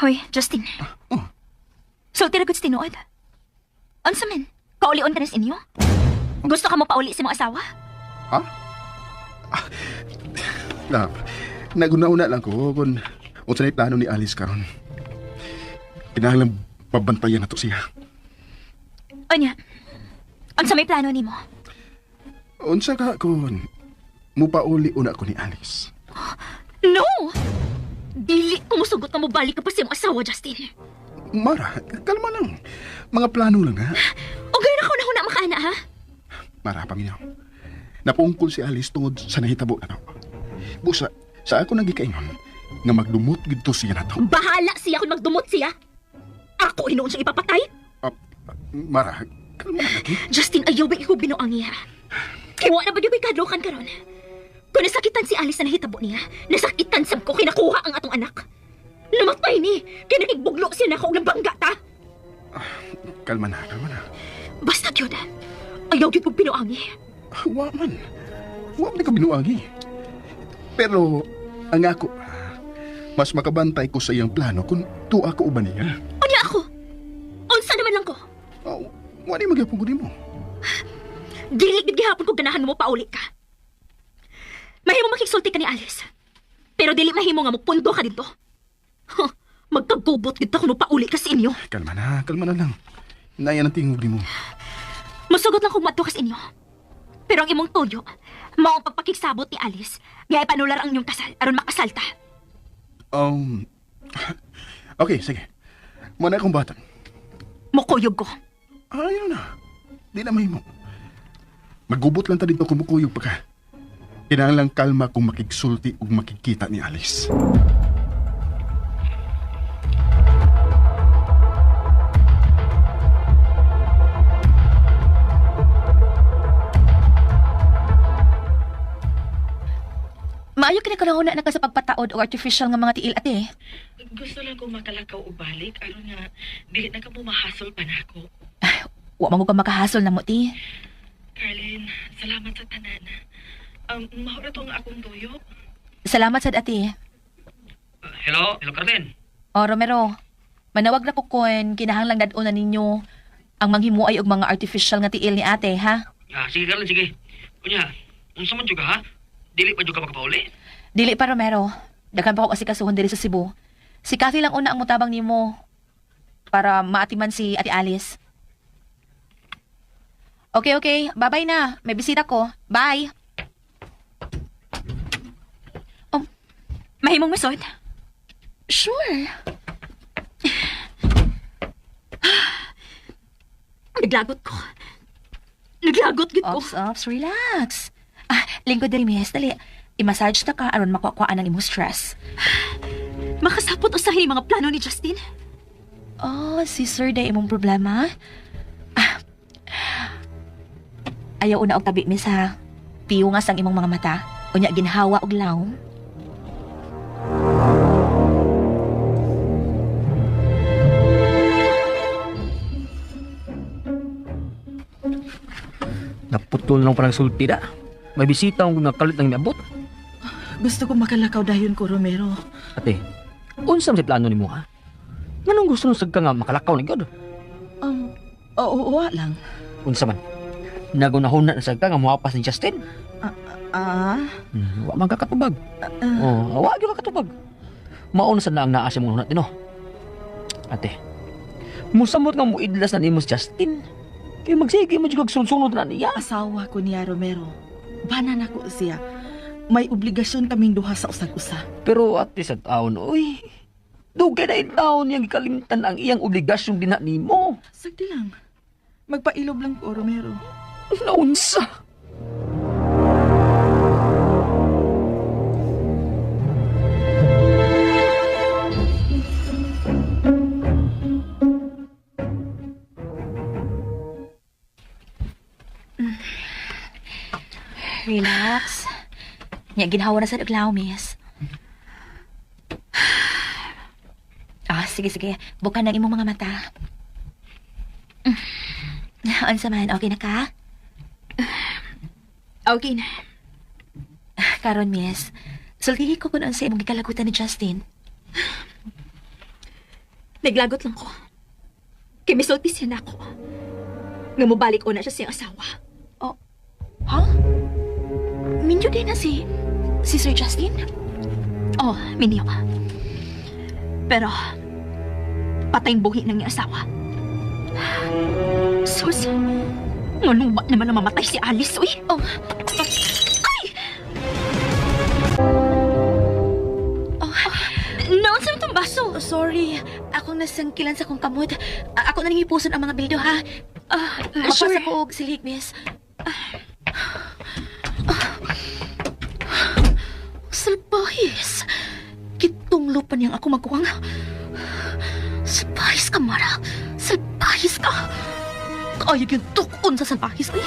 Hoy, Justin. Oh. Sulti ra gud sa tinuod. Unsa man? Kaulion ka na sa inyo? Gusto ka mo pauli sa imong asawa? Ha? Ah, love, naguna-una lang ko kung unsa na plano ni Alice karon. Kinahanglan pabantayan nato siya. Unya. Unsa may plano nimo? Unsa ka kung mupauli una ko ni Alice? No! Dili ko musugot na mobalik ka pa sa imong asawa, Justin. Mara, kalma lang. Mga plano lang ha. O gayon ako na huna makaana, ha? Mara, paminaw. Napungkol si Alice tungod sa nahitabo na to. Busa, sa ako nang gikaingon, nga magdumot gid to siya na to. Bahala siya kung magdumot siya. Ako hinuon siyang ipapatay. Ah, Mara, kalma lang lagi. Justin, ayaw ba ikaw binuang niya? Kaya na ba yung kadlokan karon? Kung nasakitan si Alice na nahitabo niya, nasakitan sab ko kinakuha ang atong anak. Namatay ni, kaya nakigbuglo siya na ako ng bangga ta. Kalma na, kalma na. Basta yun, ayaw gyud kong binuangi. Wa man. Wa man ka binuangi. Pero, ang ako, mas makabantay ko sa iyang plano kung tuwa ko uban niya. Unya ako. Unsa naman lang ko. Oh, wa ni magyapon ko nimo. Dili gid gihapon ko ganahan mo pauli ka. Mahimo makigsulti ka ni Alice. Pero dili mahimo nga mopundo ka dito. Huh, magkagubot gid ta kung pauli ka sa inyo. Kalma na lang. Naya ng tingog nimo. Musugot lang kung madto ka sa inyo. Pero ang imong tuyo, mao ang pagpakigsabot ni Alice, nga ipanular ang inyong kasal aron makasalta. Okay, sige. Muna akong bata. Mukuyog ko. Ayaw na. Di na mahimo. Magubot lang ta dito kumukuyog pa ka. Kinahanglan kalma kung makigsulti ug makikita ni Alice. Maayo kini kanahuna na ka sa pagpataod o artificial nga mga tiil ate. Gusto lang kong makalakaw og balik aron nga dili na ka mo mahasol pa nako. Wa man ko ka makahasol na mo ti. Carlin, salamat sa tanan. Mao ra to ang akong tuyo. Salamat sad ate. Hello, hello Carlin. O Romero, manawag na ko kon kinahanglang dad-on na ninyo ang manghimuay og mga artificial nga tiil ni ate ha. Ah, sige Carlin, sige. Unya, unsa man jud ka ha? Dili pa jud ka makapauli? Dili pa Romero, daghan pa ko asikasuhon diri sa Cebu. Si Kathy lang una ang mutabang nimo para maatiman si Ate Alice. Okay, okay. Bye-bye na. May bisita ko. Bye. Mahimong masod. Sure. Naglagot ko. Naglagot gid ko. Ops, ops, relax. Ah, lingkod diri miss, dali. I-massage ta ka aron makuha-kuhaan ang imong stress. Makasapot usahay mga plano ni Justin. Oh, si Sir day imong problema. Ah. Ayaw una og tabi miss ha. Piyungas ang imong mga mata. Unya ginhawa og lawom. Naputol lang parang sulti da. May bisita akong nakalit ng miabot. Gusto ko makalakaw dayon ko, Romero. Ate, unsa man si plano nimo ha? Nganong gusto nung ka nga makalakaw ni God? Oo, wa lang. Unsa man? Nagunahuna na sad ka nga mohapas ni Justin. Ah, Wa man ka katubag. Oh, wa gyud ka katubag. Mao na sad na ang naa sa imong hunat no. Ate, musamot nga muidlas na nimo si Justin. Kay magsige mo jud kag sunod na niya. Asawa ko niya, Romero. Bana nako siya. May obligasyon kaming duha sa usag-usa. Pero ate sa taon, uy, dugay na taon niyang gikalimtan ang iyang obligasyon dinha nimo. Sagdi lang. Magpailob lang ko, Romero. Naunsa. Relax. Nya ginhawa na sad og lawom miss. Ah, sige sige. Bukan ang imong mga mata. Unsa man, okay na ka? Okay na. Karon, miss, sultihi ko kung unsa imong gikalagutan ni Justin. Naglagot lang ko. Kay misulti siya nako. Nga mobalik una siya siyang asawa. Oh, ha? Minyo din na si Sir Justin? Oh, minyo. Pero, patay buhi ng iyang asawa. Sus, nganuwa naman na mamatay si Alice, uy. Oh. Ay! Oh, Naon sa itong baso? Oh, sorry. Akong nasangkilan sa kong kamot. Ako na nangipuson ang mga bildo, ha? Mapasa Sure. ko og silig, miss. Salbahis. Kitunglo pa niyang ako magkuwang. Salbahis ka, Mara. Salbahis ka. Kaya yung tukon sa salbahis. Ay.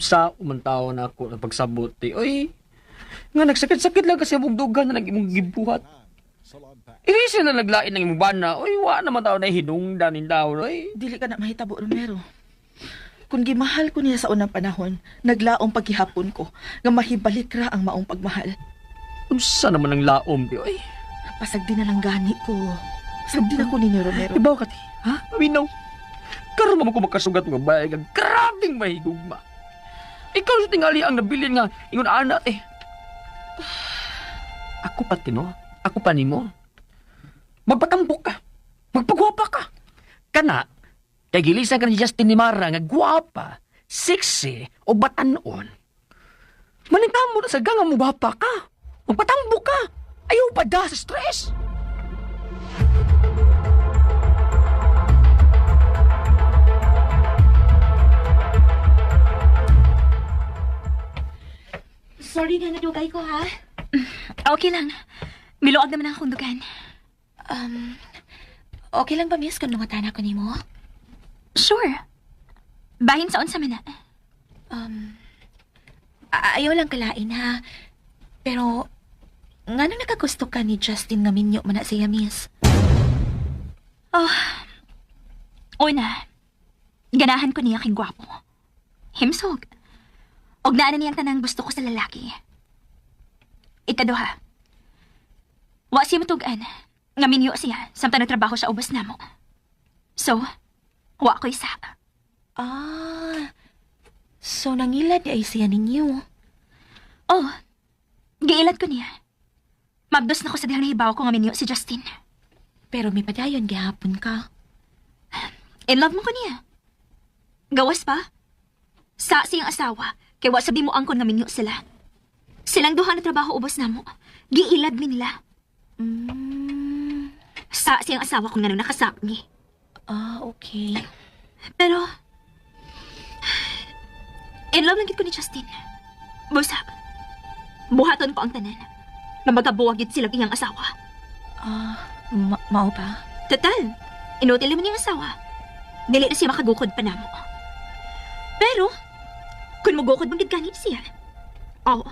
Sa umantao na ako na pagsabot ti. Oy, nga nagsakit-sakit lang kasi among dugan na nag imong gibuhat. Irisi na naglain ng imong bana. Oy, wa naman tao na hinungdan ning tao, oy. Dili ka na mahitabo, Romero. Kung gimahal ko niya sa unang panahon, naglaong paghihapon ko nga mahibalik ra ang maong pagmahal. Unsa naman ang laom ti, oy. Pasagdi na lang gani ko. Sagdi na ko ninyo, Romero. Ibaw ka ti, ha? Paminaw. Karon man ko makasugat nga bayag ang grabing mahigugma. Ikaw sa tingali ang nabilin nga ingon ana eh. Ako pa tino, ako pa nimo. Magpatambok ka. Magpagwapa ka. Kana kay gilisan ka ni Justin ni Mara nga gwapa, sexy o batanon. Maningkamo na sa ganga mo gwapa ka. Magpatambok ka. Ayaw pa da sa stress. Sorry nga nadugay ko, ha? Okay lang. Miluag naman ang akong dugan. Okay lang ba, miss, kung nungatan ako nimo? Sure. Bahin sa unsa man na. Ayaw lang kalain, ha? Pero, nga nung nakagusto ka ni Justin nga minyo man na siya, miss? Oh. Una, ganahan ko niya king gwapo. Himsog. Og naa na niyang tanang gusto ko sa lalaki. Ikaduha, wa siya matugan. Nga minyo siya, samtang nagtrabaho siya ubos namo. So, wa ko isa. Ah, so nangilad ay siya ninyo. Oh, giilad ko niya. Mabdos na ko sa dihang nahibaw ko nga minyo si Justin. Pero may padayon gihapon ka. In love mo ko niya. Gawas pa. Sa siyang asawa, kay wa sabi mo angkon nga minyo sila. Silang duha na trabaho ubos namo. Giilad mi nila. Mm, Sa siyang asawa kung ngano nakasak ni. ah, okay. Pero in love lang gid ko ni Justin. Busa. Buhaton ko ang tanan. Nga magabuwag gid sila iyang asawa. Ah, mao ba? Total, inutil naman niyang asawa. Dili na siya makagukod pa namo. Pero, kung mugukod man gid gani siya, oo,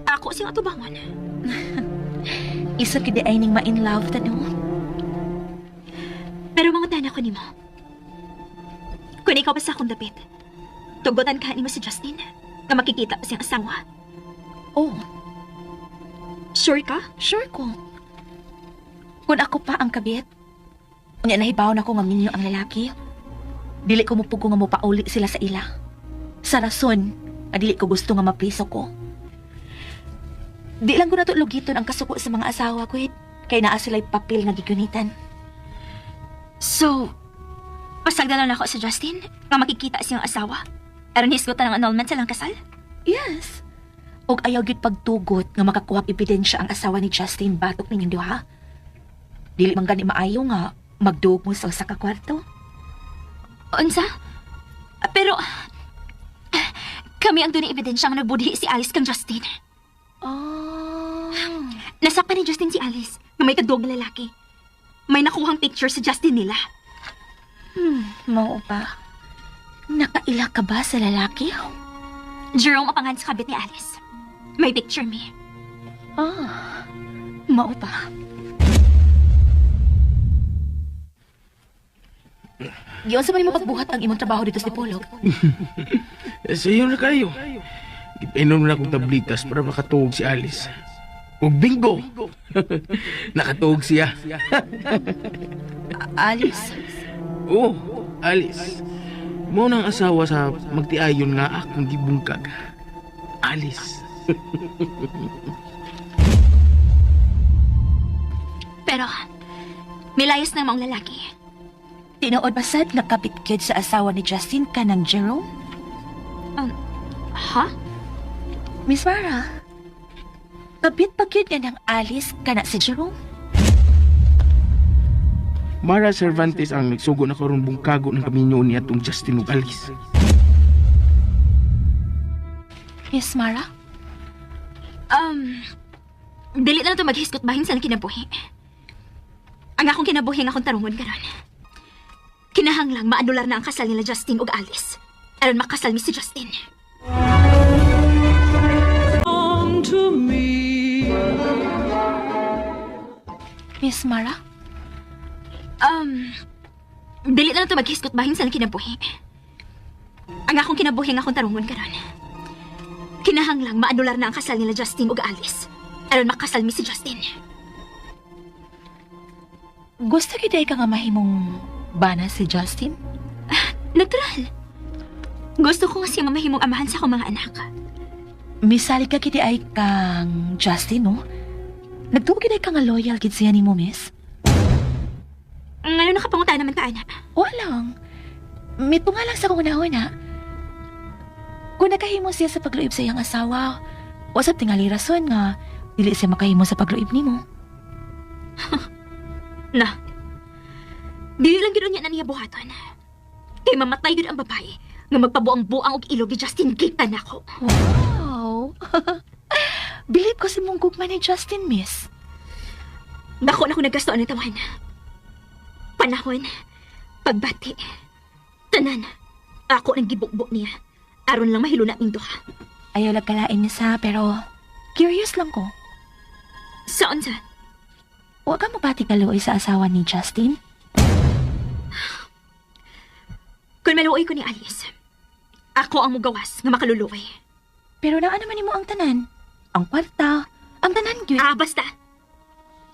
ako siyang atubangon. Isa kidi ay ning ma-in love ta no? Pero mga ko nimo. Kung ikaw pa sa akong dapit, tugutan ka nimo si Justin nga makikita pa siyang asawa. Oh, Sure ka? sure ko. Kung ako pa ang kabit, unya nahibaw na ko nga minyo ang lalaki. Dili ko mupugo nga mopauli sila sa ila. Sa rason, nga dili ko gusto nga mapriso ko. Di lang ko nato lugiton ang kasuko sa mga asawa ko, eh. Kay naa sila'y papel nga gigunitan. So, pasagdalan ako si Justin nga makikita siyang asawa. Aron hisgutan ang annulment sa lang kasal? Yes. Og ayaw gyud pagtugot nga makakuha og ebidensya ang asawa ni Justin batok ninyong duha. Dili man gani maayo nga magduog mo sa usa ka kwarto. Unsa? Pero, kami ang dunay ebidensya nga nagbudhi si Alice kang Justin. Oh. Nasakpan ni Justin si Alice nga may kadog na lalaki. May nakuhang picture si Justin nila. Mao ba? Nakaila ka ba sa lalaki? Jerome apangan sa kabit ni Alice. May picture me. Ah. Mao ba? Giyon sa man nimo pagbuhat ang imong trabaho dito sa Dipolog. Sayo na kayo. Ipainom na akong tablitas para makatuog si Alice. Ug bingo! Nakatuog siya. Alice? Oh, Alice. Mao nang asawa sa magtiayon nga akong gibungkag. Alice. Pero, milayas ng maong lalaki. Tinuod ba sad nga kapit gyud sa asawa ni Justin kanang Jerome? Ha? Miss Mara, kabit pa gyud nga ng Alice kana si Jerome? Mara Cervantes ang nagsugo na karon bungkago ng kaminyo ni atong Justin ug Alice. Miss Mara? Um, dili na lang ito maghiskot bahin sa kinabuhi. Ang akong kinabuhi ang akong tarungon karon. Kinahanglang maanular na ang kasal nila Justin ug Alice. Aron makasal mi si Justin. Miss Mara? Um, dili na lang ito maghiskot bahin sa kinabuhi. Ang akong kinabuhi ang akong tarungon karon. Kinahanglang maanular na ang kasal nila Justin ug Alice. Aron makasal mi si Justin. Gusto gyud ay ka nga mahimong bana si Justin? Natural. Gusto ko nga siya nga mahimong amahan sa akong mga anak. Misali ka gid ay kang Justin, no? Nagtuo gid ay ka nga loyal gid siya nimo, miss? Ngano nakapangutan naman ta, anak? Walang. Mito nga lang sa kong una. Kung nakahimo siya sa pagluib sa iyang asawa, wasap tingali rason nga dili siya makahimo sa pagluib nimo. Na. Dili lang gid unya na niya buhaton. Kay mamatay gid ang babae nga magpabuang-buang og ilog ni Justin gikan nako. Wow! Believe ko si mong gugma ni Justin, miss. Dako na ko nagasto ang tawan. Panahon, pagbati, tanan, ako nang gibukbo niya. Aron lang mahilo na aming duha. Ayaw lang kalain niya sa, pero curious lang ko. Sa unsa? Huwag ka mapati kaluoy sa asawa ni Justin. Kung maluoy ko ni Alice, ako ang mugawas nga makaluluoy. Pero naa naman nimo ang tanan. Ang kwarta, ang tanan gyud. Ah, basta.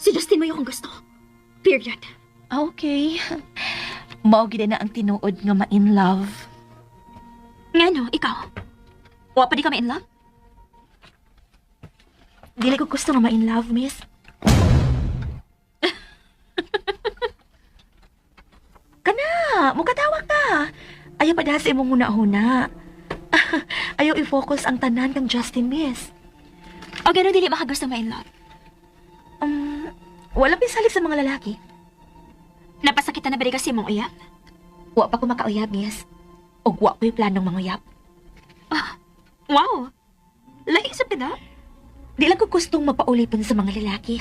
Si Justin mo yung gusto. Period. Ah, okay. Mao gid na ang tinuod nga ma-in love. Ngano, ikaw? Wa pa di ka ma-in love? Dili ko gusto nga ma-in love, miss. Kana, mukatawa ka. Ayaw pa dahil sa imong huna-huna. Ayaw i-focus ang tanan kang Justin, miss. O gano'n dili makagusto ma-in love? Wala pisalig sa mga lalaki. Napasakitan na ba di kasi mong uyab? Wa pa ko makauyab, miss. Og wa ko'y planong manguyab. Wow! Lahi sa pina? Di lang ko gustong magpaulipon sa mga lalaki.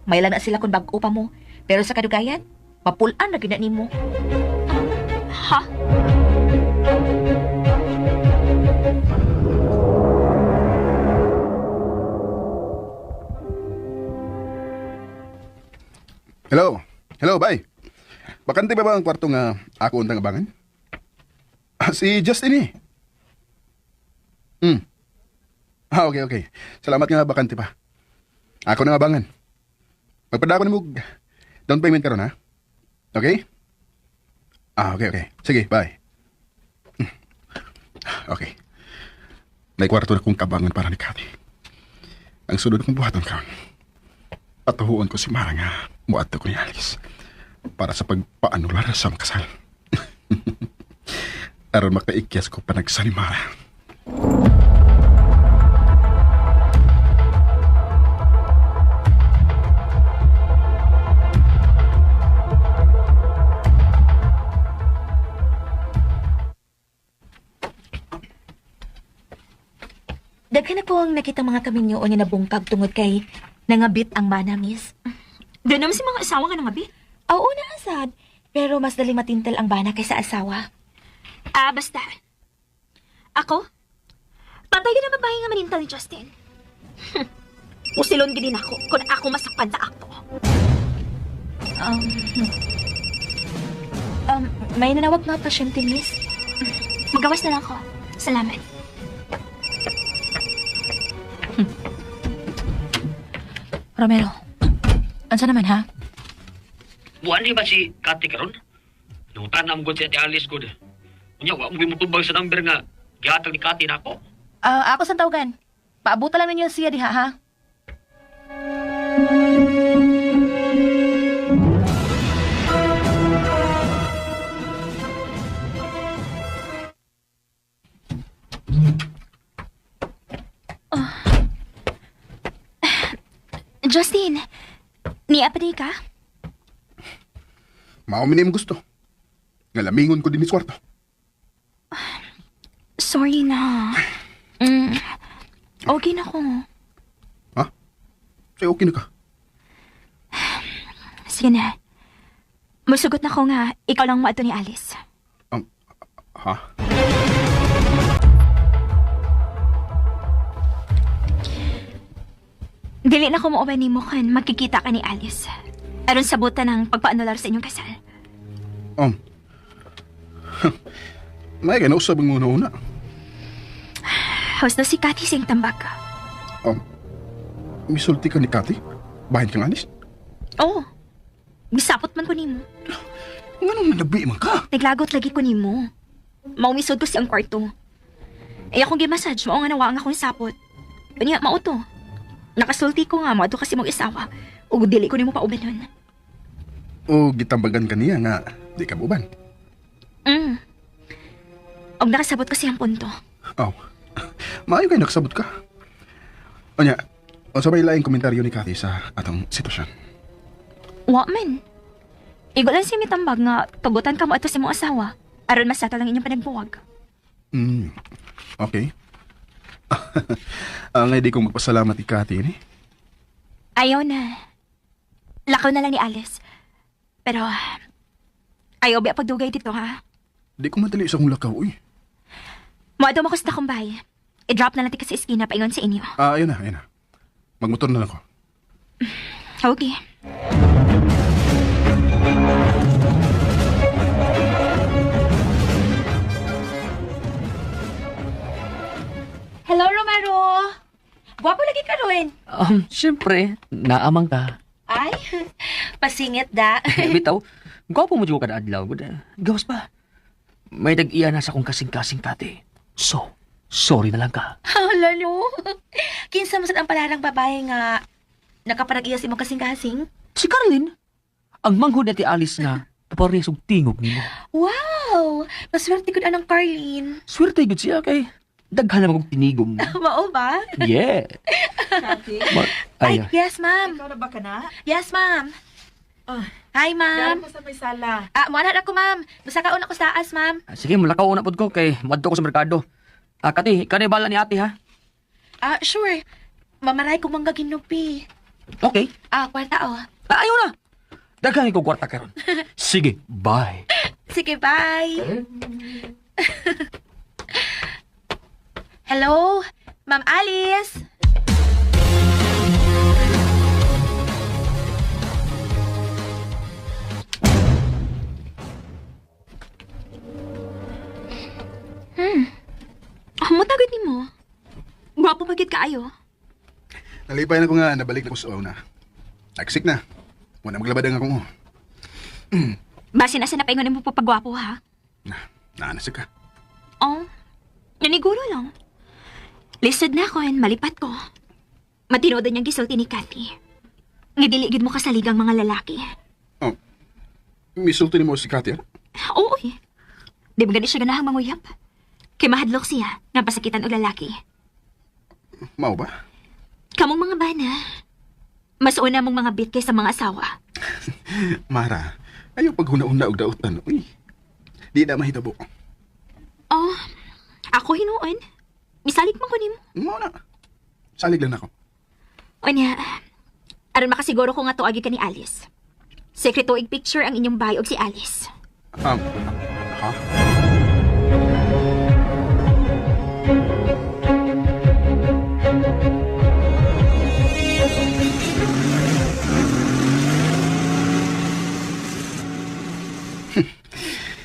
May na sila kung bag-o pa mo. Pero sa kadugayan, mapulaan na gina nimo. Ha? Hello. Hello, bye. Bakante ba ba ang kwarto nga ako untang abangan? Ah, si Justin eh. Hmm. Ah, okay, okay. Salamat nga bakante pa. Ako na abangan. Magpadako ni mo down payment karon ha. Okay? Ah, okay, okay. Sige, bye. Okay. May kwarto na kong kabangan para ni Kathy. Ang sunod kong buhaton karon. Patuhuon ko si Mara nga muadto ko ni Alice para sa pagpaanular sa makasal. Aron makaikyas ko panagsa ni Mara. Daghan na po ang nakita mga kaminyo nga nabungkag tungod kay nangabit ang mana, miss. Doon naman si mga asawa nga nangabi. Oo na, asad. Pero mas dali matintal ang bana kaysa asawa. Ah, basta. Ako? Patay ka na babae nga manintal ni Justin. Pusilon gid ako kung ako masakpan sa akto. Um, um, may nanawag nga pasyente, miss. Magawas na lang ako. Salamat. Romero, ansa naman ha? Buwan di ba si Kati karon? Nung tanam ko si Ate Alice ko. Unya, wa mo mutubag sa number nga gihatag ni Kati nako. Ah, ako sa tawagan. Paabutan lang ninyo siya diha ha. Oh. Justin, niya pa di ka? Mao mi niyang gusto. Nga lamingon ko din ni kwarto. Sorry na. Mm, okay na ko. Ha? Say okay na ka. Sige na. Musugot na ko nga, ikaw lang moadto ni Alice. Ha? Dili na ko muuban nimo kan magkikita ka ni Alice. Aron sabutan ang pagpaanular sa inyong kasal. May ganun usab ang una-una. Host na si Cathy sing tambak. Misulti ka ni Kati? Bahin kang alis? Oo. Oh, gisapot man ko nimo. Nganong nanabi man ka? Naglagot lagi ko nimo. Maumisod ko siyang kwarto. Ay akong gimassage, mao nga nawa ang akong sapot. Unya, mao to. Nakasulti ko nga, moadto kasi mong isawa. Ug dili ko nimo paubanon. O gitambagan ka niya nga di ka buban. Og nakasabot ko siyang punto. Aw. Maayo kay nagsabot ka. Onya, unsa may laing komentaryo ni Kati sa atong sitwasyon? Wa man. Igo lang siya mitambag nga tugutan ka mo ato sa imong asawa. Aron masatol ang inyong panagbuwag. Okay. Ang hindi kong magpasalamat ni Kati ni. Ayaw na. Lakaw na lang ni Alice. Pero, ayaw ba pagdugay dito ha? Di ko madali sa akong lakaw, uy. Moadto mo ko sa akong bahay. I-drop na lang tika sa eskina paingon sa inyo. Ah, ayun na, ayun na. Magmotor na lang ako. Okay. Hello, Romero. Gwapo lagi ka ron. Siyempre, naamang ka. Ay, pasingit da. Bitaw, gwapo mo dyan kada adlaw. Good, gawas pa. May nag-iya na sa akong kasing-kasing, Kati. So, sorry na lang ka. Hala no. Kinsa man sad ang palarang babae nga nakaparag-iya sa imong kasing-kasing? Si Carlin, ang manghod na ti Alice nga, paparehas og tingog nimo. Wow! Maswerte gud anang Carlin. Swerte gud siya kay daghan naman kog tinigom. Mao ba? Yeah. Kati, Ay, Ay, yes, ma'am. ikaw na ba ka na? Yes, ma'am. Ah. Hi, ma'am. Dahil ko sa may sala. Ah, muana ako, ma'am. Basta kaon ako sa taas, ma'am. sige, mulakaw na pud ko kay madto ko sa merkado. Ah, Kati, kanay bala ni ate ha. Ah, sure. Mamaray ko mangga ginupi. Okay. Ah, kwarta oh. Ah, ayaw na. Daghan ko kwarta karon. Sige, bye. Sige, bye. Hello, Ma'am Alice. Oh, mutagod nimo. Gwapo pagid kaayo. Nalipay na ko nga, nabalik na ko sa una. Taksik na. Wala maglabad ang akong oh. Basin asa na paingon nimo pagwapo ha. Na, naanasig ka. Oh, naniguro lang. Lisod na ako and malipat ko. Matinood niyang gisulti ni Cathy. Nga dili gid mo kasaligang mga lalaki. Oh, misulti ni mo si Kati, ah? Oo eh. Di ba gani siya ganahang manguyab? Kay mahadlok siya nga pasakitan og lalaki. Mao ba? Kamong mga bana, mas una mong mga bit kaysa mga asawa. Mara, ayaw paghuna-una og dautan, uy. Di na mahitabo. Oh, ako hinuon. Misalig man ko nimo. Mao na. Salig lang ako. Unya, aron makasiguro ko nga tuagi ka ni Alice. Sekreto ig picture ang inyong bahay og si Alice. Ha?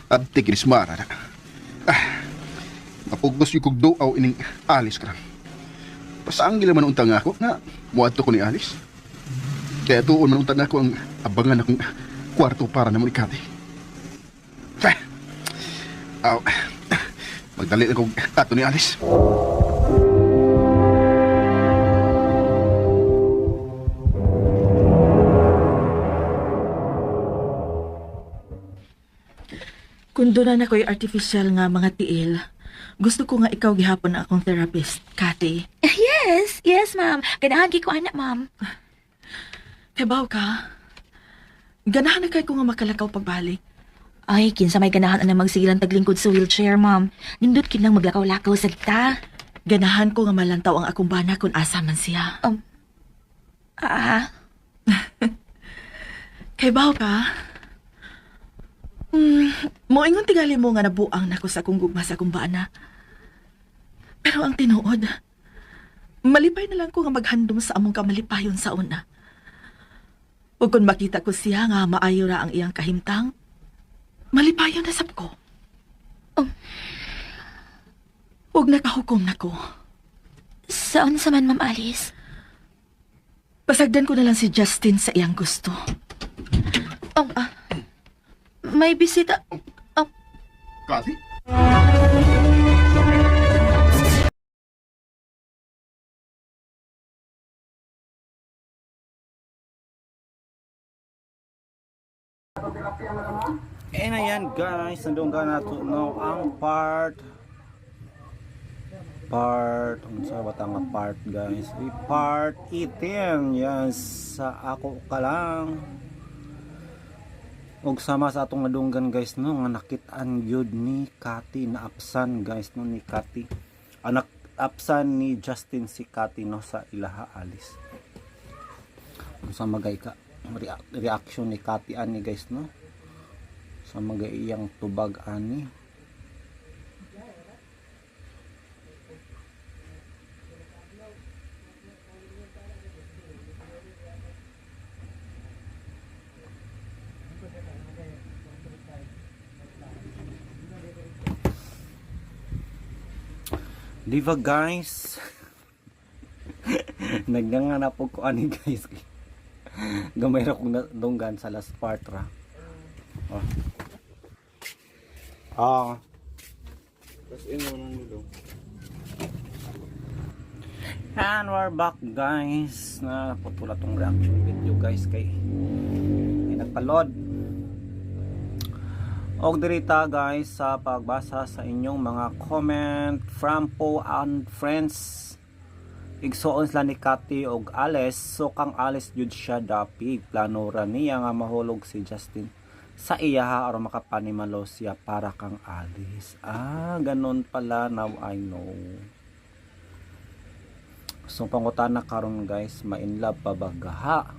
Abtik ni Mara na. Ah, Mapugos yung kog duaw ining Alice karon. Pasaanggil man unta nga ako nga muadto ko ni Alice. Kaya tuon man unta na ako ang abangan akong kwarto para namo ni Kati. Ah. Aw. Magdali na kog ato ni Alice. Kung doon na ko'y artificial nga mga tiil, gusto ko nga ikaw gihapon na akong therapist, Kati. Yes, yes, ma'am. Ganahan kay ko anak, ma'am. Kabaw ka. Ganahan na kay ko nga makalakaw pagbalik. Ay, kinsa may ganahan ana magsigilan taglingkod sa wheelchair, ma'am. Nindot kid nang maglakaw-lakaw sa ta. Ganahan ko nga malantaw ang akong bana kung asa man siya. Ah, Kaybaw ka. Moingon tingali mo nga nabuang nako sa akong gugma sa akong bana. Pero ang tinuod, malipay na lang ko nga maghandom sa among kamalipayon sa una. Ug kung makita ko siya nga maayo ra ang iyang kahimtang, malipayon na sab ko. Ug nakahukom na ko. Saan sa man, Ma'am Alice? Pasagdan ko na lang si Justin sa iyang gusto. Oh, may bisita. Oh, Kati? And ayan guys, nandun ka na to no, ang part part unsa ba ta nga part, guys? Part 18, yes, sa Ako Ka Lang. Ug sama sa atong nadunggan, guys, no, nga nakit-an gyud ni Kati, naapsan, guys, no, ni Kati, anak apsan ni Justin si Kati, no, sa ilaha Alice. Unsa magay ka reaction ni Kati ani, guys, no, sa mga iyang tubag ani? Di ba, guys? Nagnganganap ko ani, guys. Gamay ra kong nadunggan sa last part ra. Oh. Ah. And we're back, guys. Na putula tong reaction video, guys, kay ay nagpa-load. Og dirita, guys, sa pagbasa sa inyong mga comment from Po and Friends. Igsuon sila ni Kati og Alice, so kang Alice jud siya dapig. Plano ra niya nga mahulog si Justin sa iya aron makapanimalo siya para kang Alice. Ah, ganon pala, now I know. So pangutana karon, guys, ma-inlove pa ba gaha?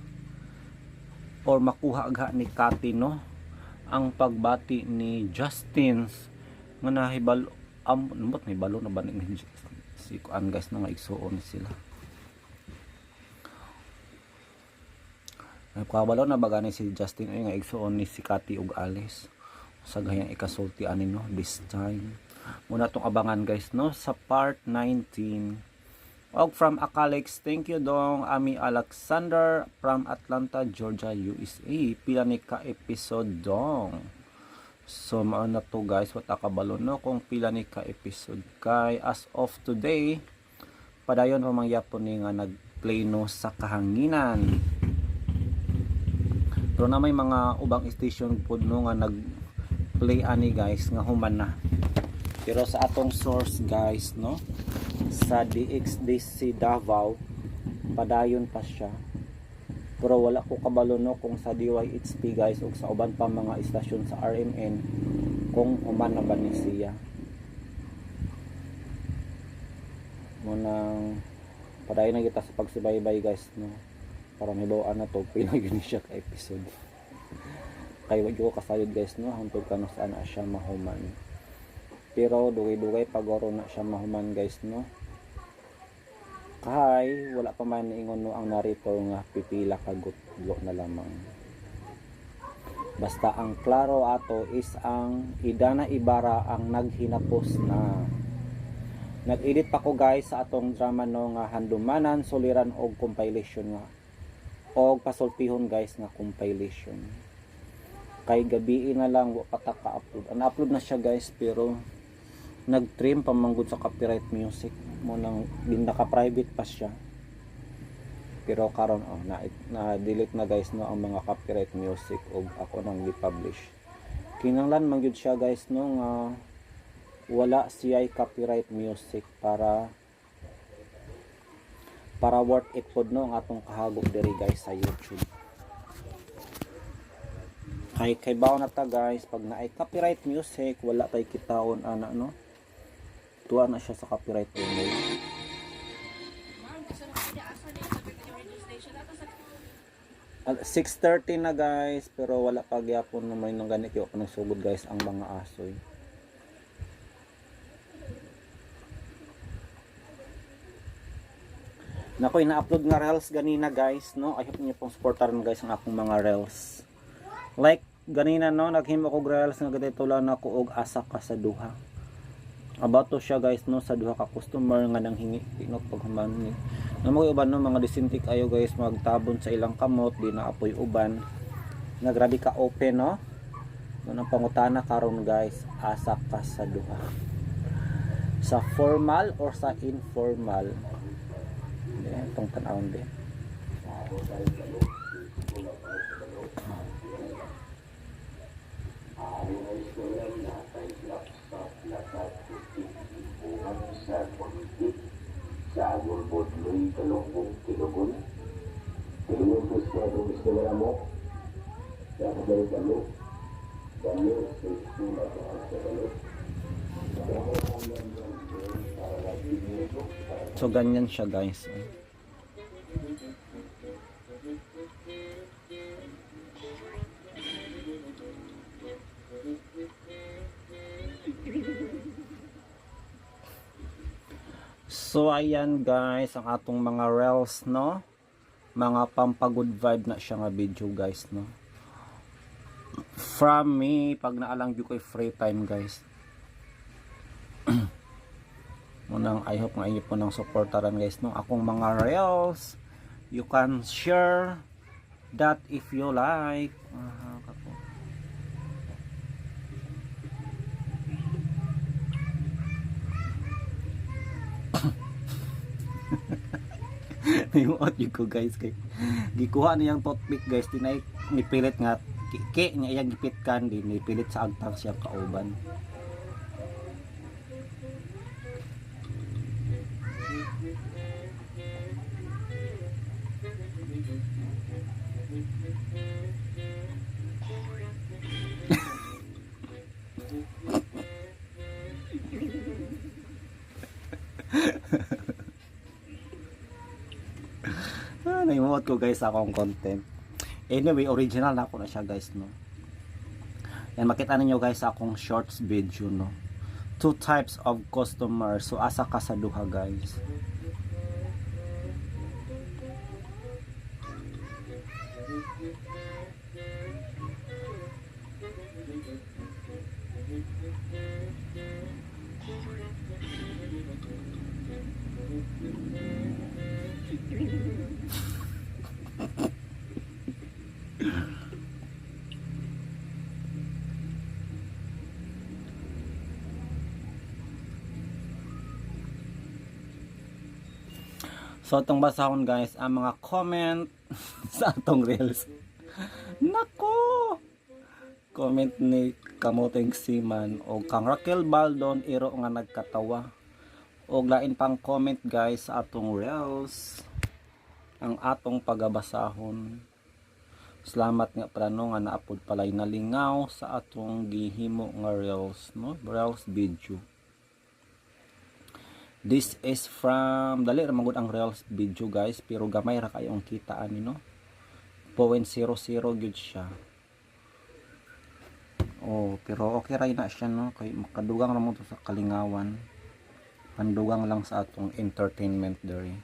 Or makuha ga ni Kati, no, ang pagbati ni Justin nga nahibalo am nambot nahibalo na ba ni si kuan, guys, na nga igsuon sila? Nagkabalo na ba gani si Justin ay nga igsuon ni si Kati ug Alice sa gayang ikasulti ani, no, this time? Muna tong abangan, guys, no, sa part 19. Og from Akalix, thank you dong Ami Alexander from Atlanta, Georgia, USA. Pila ni ka episode dong? So mao na to, guys, wa ta kabalo, no, kung pila ni ka episode kay as of today padayon pa mangyapon ni nga nagplay, no, sa kahanginan. Pero na may mga ubang station pod, no, nga nag-play ani, guys, nga human na. Pero sa atong source, guys, no, sa DXDC Davao padayon pa siya. Pero wala ko kabalo, no, kung sa DYHP, guys, ug sa uban pa mga istasyon sa RMN kung human na ba ni siya. Munang padayon na kita sa pagsubaybay, guys, no, para mahibaw-an na to pila gyud ni siya ka episode. Kay wa ko kasayod, guys, no, hangtod kano saan na siya mahuman. Pero dugay-dugay pagoro na siya mahuman, guys, no, kay wala pa man niingon, no, ang narrator nga pipila ka gutlo na lamang. Basta ang klaro ato is ang Idana Ibarra ang naghinapos na. Nag-edit pa ko guys sa atong drama no nga handumanan, suliran og compilation nga og pasultihon guys nga compilation. Kay gabi na lang wa pa ta ka-upload. An-upload na siya guys, pero nag-trim pa man gud sa copyright music mo nang din, naka-private pa siya. Pero karon, oh, na, na delete na guys no ang mga copyright music og ako nang gi-publish. Kinahanglan man gyud siya guys no nga wala siya copyright music para worth it pod no ang atong kahagop diri guys sa YouTube. Kay bawo na ta guys, pag naay copyright music, wala tay kitaon ana no. Tuwa na siya sa copyright only. 6:30 na guys, pero wala pa gyapon naman nang gani kay nang sugod guys ang mga asoy. Nako, ina-upload nga reels ganina guys no. I hope niyo pong suportaran guys ang akong mga reels. Like ganina no, naghimo ko reels nga ganito lang ako og asa ka sa duha. About to siya guys no sa duha ka customer nga nanghingi no paghuman ni. Namo uban no, mga disente kayo guys, magtabon sa ilang kamot, di na apoy uban. Na grabe ka open no. Mo nang pangutana karon guys, asa ka sa duha. Sa formal or sa informal? Hindi, itong tanawon din. So ganyan siya guys. So ayan guys, ang atong mga reels no. Mga pampa-good vibe na siya nga video guys no. From me, pag naalang jud ko'y free time guys. Munang I hope nga inyo po nang suportaran guys no akong mga reels. You can share that if you like. Ah, kako. Nimuot yun ko guys kay gikuha niyang toothpick guys, dinay nipilit nga ki niya iyang gipitkan, di nipilit sa agtang siyang kauban. Ah, naimuot ko guys sa akong content. Anyway, original na ako na siya guys no. Yan, makita ninyo guys sa akong shorts video no. Two types of customer. So asa ka sa duha guys. So atong basahon guys ang mga comment sa atong reels. Nako! Comment ni Kamoteng Siman o kang Raquel Baldon, iro nga nagkatawa. Og lain pang comment guys sa atong reels ang atong pagabasahon. Salamat nga prano nga naapod palay nalingaw sa atong gihimo nga reels no, reels video. This is from dali ra man gud ang reels video guys, pero gamay ra kayo ang kita ani no. 0.00 gyud siya. Oh, pero okay ra na siya no, kay makadugang ra mo to sa kalingawan. Pandugang lang sa atong entertainment diri.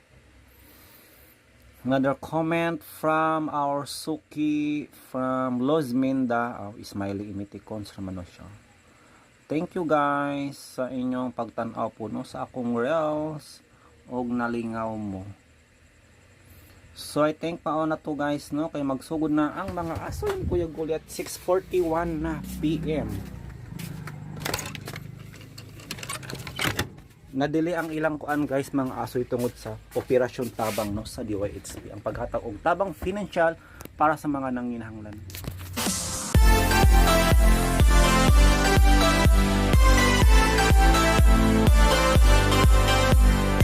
Another comment from our Suki from Lozminda, oh, smiley emoticons ra man no siya. Thank you guys sa inyong pagtan-aw po no sa akong reels og nalingaw mo. So I think mao na to guys no, kay magsugod na ang mga aso ni Kuya Goliath, 6:41 na PM. Nadili ang ilang kuan guys, mga asoy, tungod sa Operasyon Tabang no sa DYHP, ang paghatag og tabang financial para sa mga nanginahanglan.